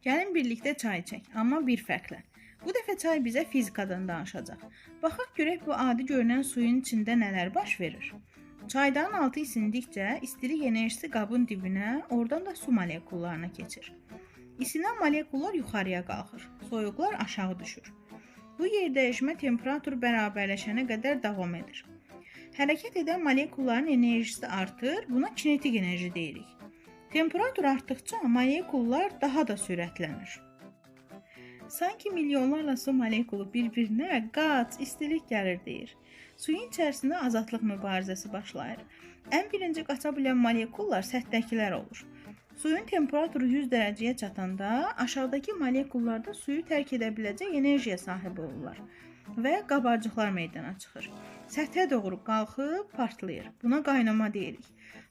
Gəlin birlikdə çay içək, amma bir fərqlə. Bu dəfə çay bizə fizikadan danışacaq. Baxaq görək bu adi görünən suyun içində nələr baş verir. Çaydanın altı isindikcə istilik enerjisi qabın dibinə, oradan da su molekullarına keçir. İsinən molekullar yuxarıya qalxır, soyuqlar aşağı düşür. Bu yerdəyişmə temperatur bərabərləşənə qədər davam edir. Hərəkət edən molekulların enerjisi artır, buna kinetik enerji deyirik. Temperatur artdıqca molekullar daha da sürətlənir. Sanki milyonlarla su molekulu bir-birinə qaç, istilik gəlir deyir. Suyun içərisində azadlıq mübarizəsi başlayır. Ən birinci qaça bilən molekullar səthdəkilər olur. Suyun temperaturu 100 dərəcəyə çatanda aşağıdakı molekullar da suyu tərk edə biləcək enerjiyə sahib olurlar və qabarcıqlar meydana çıxır. Səthə doğru qalxıb partlayır. Buna qaynama deyirik.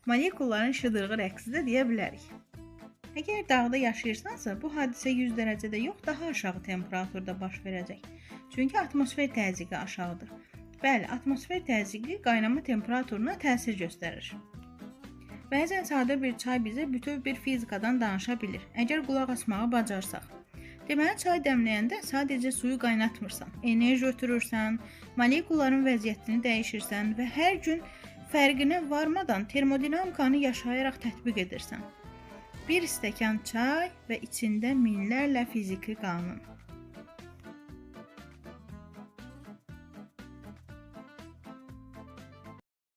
Molekulların şıdırğı rəqsi də deyə bilərik. Əgər dağda yaşayırsansa, bu hadisə 100 dərəcədə yox, daha aşağı temperaturda baş verəcək. Çünki atmosfer təzyiqi aşağıdır. Bəli, atmosfer təzyiqi qaynama temperaturuna təsir göstərir. Bəzən sadə bir çay bizə bütöv bir fizikadan danışa bilir, əgər qulaq asmağı bacarsaq. Deməli, çay dəmləyəndə sadəcə suyu qaynatmırsan, enerji ötürürsən, molekulların vəziyyətini dəyişirsən və hər gün fərqinə varmadan termodinamikanı yaşayaraq tətbiq edirsən. Bir stəkan çay və içində minlərlə fiziki qanun.